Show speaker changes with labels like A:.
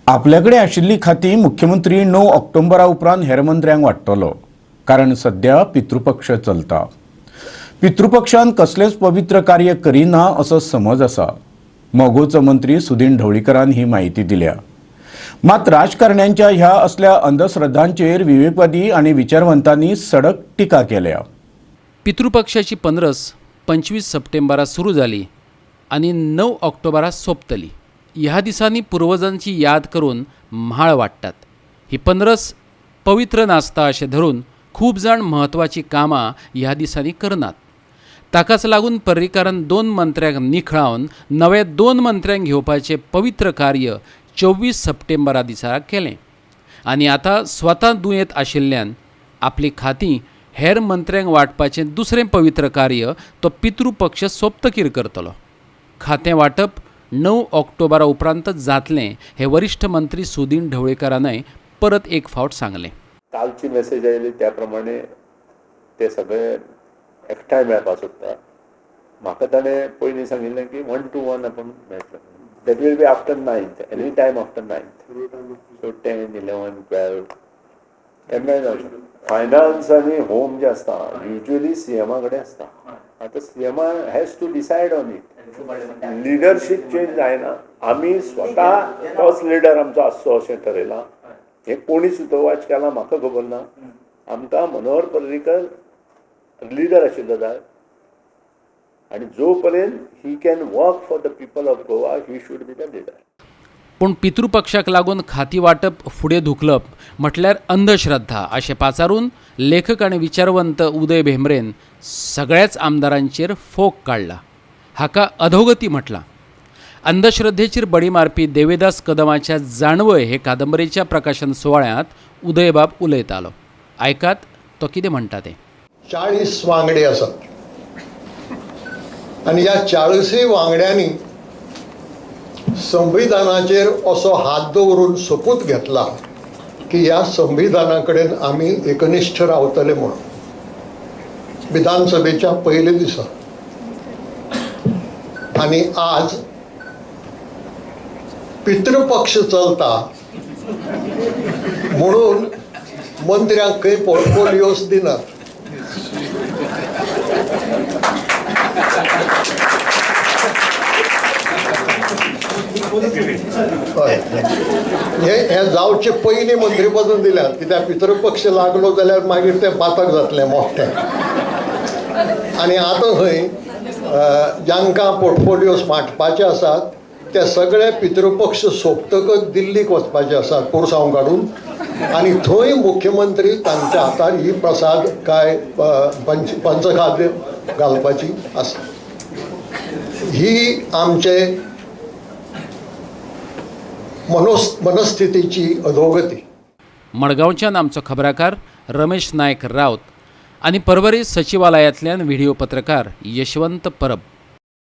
A: आपल्याकडे आशिल्ली खातीं मुख्यमंत्री 9 ऑक्टोबरा उपरांत हेर मंत्र्यांक वाडटलो, कारण सध्या पितृपक्ष चलता. पितृपक्षान कसलेंच पवित्र कार्य करिना असो समज आसा. मगोचो मंत्री सुदीन ढवळीकरान ही म्हायती दिल्या. मात राजकारण्यांच्या ह्या असल्या अंधश्रद्धांचेर विवेकवादी आनी विचारवंतांनी सडक टिका केल्या.
B: पितृपक्षाची पंद्रस 25 सप्टेंबरा सुरू जाली आनी 9 ऑक्टोबरा सोंपतली. ह्या दिसांनी पुर्वजांची याद करून म्हाळ वाडटात. ही पंद्रस पवित्र नासता अशें धरून खूब जाण म्हत्वाचीं कामां ह्या दिसांनी करनात. ताकाच लागून पर्रीकारान 2 मंत्र्यांक निखळावन नवे 2 मंत्र्यांक घेवपाचें पवित्र कार्य 24 सप्टेंबरा दिसा केलें आनी आतां स्वता दुयेंत आशिल्ल्यान आपली खातीं हेर मंत्र्यांक वांटपाचें दुसरें पवित्र कार्य तो पितृपक्ष सोंपतकीर करतलो. खातें वांटप 9 ऑक्टोबरा उपरांतच जातलें हें वरिश्ठ मंत्री सुदीन ढवळीकारानय परत एक फावट सांगलें.
C: कालची मेसेज आयली त्या प्रमाणे ते सगळे एकठांय मेळपाक सोदता. म्हाका ताणें पयलीं सांगिल्लें की 1 to 1 आपूण मेळटलो. That will be after 9th, any time after 9th, so 10, 11, 12 केन्नाय जावं शकता. फायनान्स आनी होम जे आसता युजली सीएमा कडेन आसता. आतां सीएमा has to decide on it. Leadership change जायना, आमी स्वता तोच लिडर आमचो आसचो अशें ठरयलां. हें कोणी सुतोवाच केलां म्हाका खबर ना. आमकां मनोहर पर्रीकर लिडर आशिल्लो जाय आनी जो पर्यंत he can work for the people of Goa, he should be the leader.
B: पूण पितृपक्षाक लागून खाती वांटप फुडें धुकलप म्हटल्यार अंधश्रद्धा अशें पाचारून लेखक आनी विचारवंत उदय भेंब्रेन सगळ्याच आमदारांचेर फोग काडला. हाका अधोगती म्हटलां. अंधश्रद्धेचेर बडी मारपी देवेदास कदमाच्या जाणवय हे कादंबरेच्या प्रकाशन सुवाळ्यांत उदयबाब उलयतालो. आयकात तो कितें म्हणटा तें.
D: 40 वांगडी आसात आनी ह्या 40 वांगड्यांनी संविधानाचेर असो हात दवरून सोपूत घेतला की ह्या संविधाना कडेन आमी एकनिश्ठ रावतले म्हणून विधानसभेच्या पयले दिसा. आनी आज पितृपक्ष चलता म्हणून मंत्र्यांक खंय पोर्टफोलियोस दिनात. हय, हें जावचे पयलीं मंत्रीपदां दिल्यात कित्याक पितृपक्ष लागलो जाल्यार मागीर तें बातक जातलें मोठें. आनी आतां खंय जांकां पोर्टफोलियोस वांटपाचे आसात ते सगळे पितृपक्ष सोंपतकच दिल्लीक वचपाचे आसात पुरसांव काडून, आनी थंय मुख्यमंत्री तांच्या हातार ही प्रसाद काय पंचखाद्य घालपाची आसा. ही आमचे मनस्थितीची अधोगती.
B: मडगांवच्यान आमचो खबराकार रमेश नायक रावत आनी परवरी सचिवालयांतल्यान व्हिडिओ पत्रकार यशवंत परब.